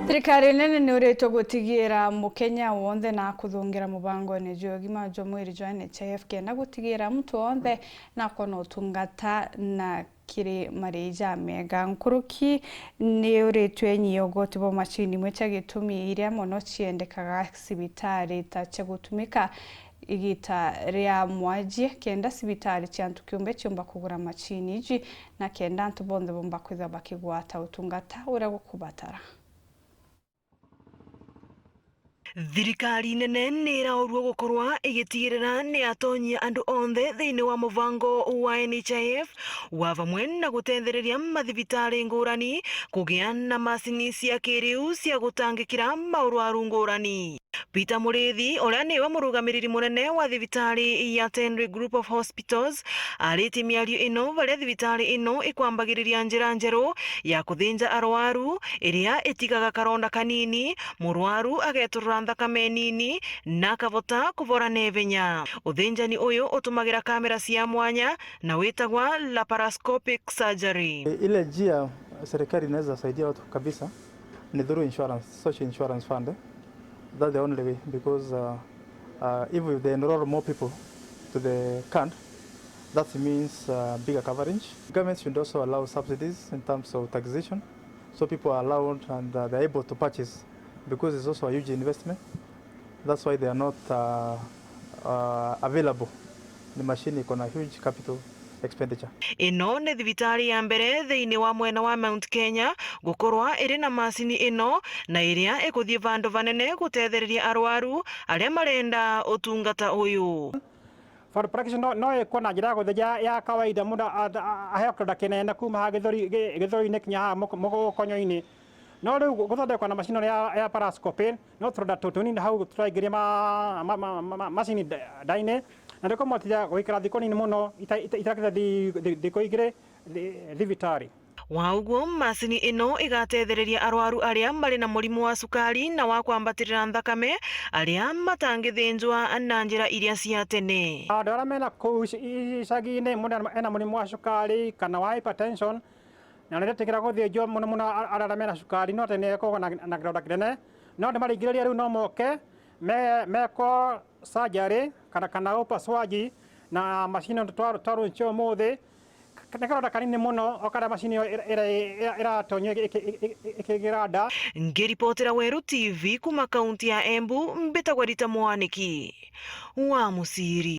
Thirikari nene nĩ ũrĩtwo gũtigĩra mũkenya wonthe na kũthũngĩra mũbango-inĩ jwa ũgima jwa mwĩrĩ jwa NHIF kenda gũtigĩra mtu wonthe na kuona ũtungata na kiri marĩja mega. Nkuruki nĩ ũrĩtwe nyia ũgoti bwa macini imwe cia gĩtũmi iria mũno ciendekaga cibitari ta cia gũtumĩka igita rĩa mwajie kenda cibitari cia antu kĩũmbe ciũmba kũgũra macini iji na kenda antu bonthe bomba kwithwa bakĩgwata ũtungata ũrĩa gũkũbatara. Thirikari nene nĩ ĩraũrwo gũkorwa ĩgĩtigĩrĩra nĩ atonyia andũ onthe thĩinĩ wa mũbango wa NHIF wa vamwe na gũtethereria mathibitarĩ ngũrani kũgĩa na macini cia kĩrĩu cia gũtangĩkĩra maũrwaru ngũrani. Peter Mũrĩithi ũrĩa nĩwe mũrũgamĩrĩri mũnene wa thibitarĩ ya Tenri Group of Hospitals arĩtie mĩario ĩno varĩa thibitarĩ ĩno ĩkwambagĩrĩria njĩra njerũ ya kũthĩnja arwaru ĩrĩa ĩtigaga karonda kanini mũrwaru agetũrũra nthakame nini na akavota kũvora naihenya. Ũthĩnjani ũyũ ũtũmagĩra kamera cia mwanya na wĩtagwa laparoscopic surgery. Ile njia serikali inaweza saidia watu kabisa ni through insurance, social insurance fund. That's the only way because if they enroll more people to the card, that means bigger coverage. Government should also allow subsidies in terms of taxation, so people are allowed and they're able to purchase, because it's also a huge investment. That's why they are not available. The machine iko na huge capital expenditure. Ĩno nĩ thibitarĩ ya mbere thĩinĩ wa mwena wa Mount Kenya gũkorwa ĩrĩ na macini ĩno na ĩrĩa ĩgũthiĩ vandũ vanene gũtethereria arwaru arĩa marenda ũtungata ũyũ. For practice no ĩkwo na njĩra ya gũthĩnja ya kawaida, mũndũ aheo kĩronda kĩnene kuma haha gĩthũri-inĩ kinya haha mũkonyo-inĩ, no rĩu gũthondekwo na macini ĩno ya laparoscopy no tũronda tũnini hau tũraingĩria macini nda-inĩ na nĩkũmũhotithia gũikara thikũ nini mũno itakinyĩte thikũ 2 thibitarĩ. Wa ũguo macini ĩno ĩgatethereria arwaru arĩa marĩ na mũrimũ wa cukari na wa kwambatĩrĩra nthakame arĩa matangĩthĩnjwa na njĩra iria cia tene. Andũ arĩa mena kũu icagi-inĩ, mũndũ ena mũrimũ wa cukari kana wa hypertension na nĩretĩkĩra gũthĩnjwo mũno mũno, arĩa mena cukari no atĩ nĩekoragwo na kĩronda kĩnene, no nĩmaringĩrĩria rĩu no moke mekwo surgery kana upasuaji na macini ĩno twarunchia ũmũthĩ. Nĩ karonda kanini mũno o karĩa macini ĩyo ĩratonyio ĩkĩingĩra nda. Ngĩribotera Weru TV kuma kaunti ya Embu, mbĩtagwo Rita Mwaniki wa Mũciri.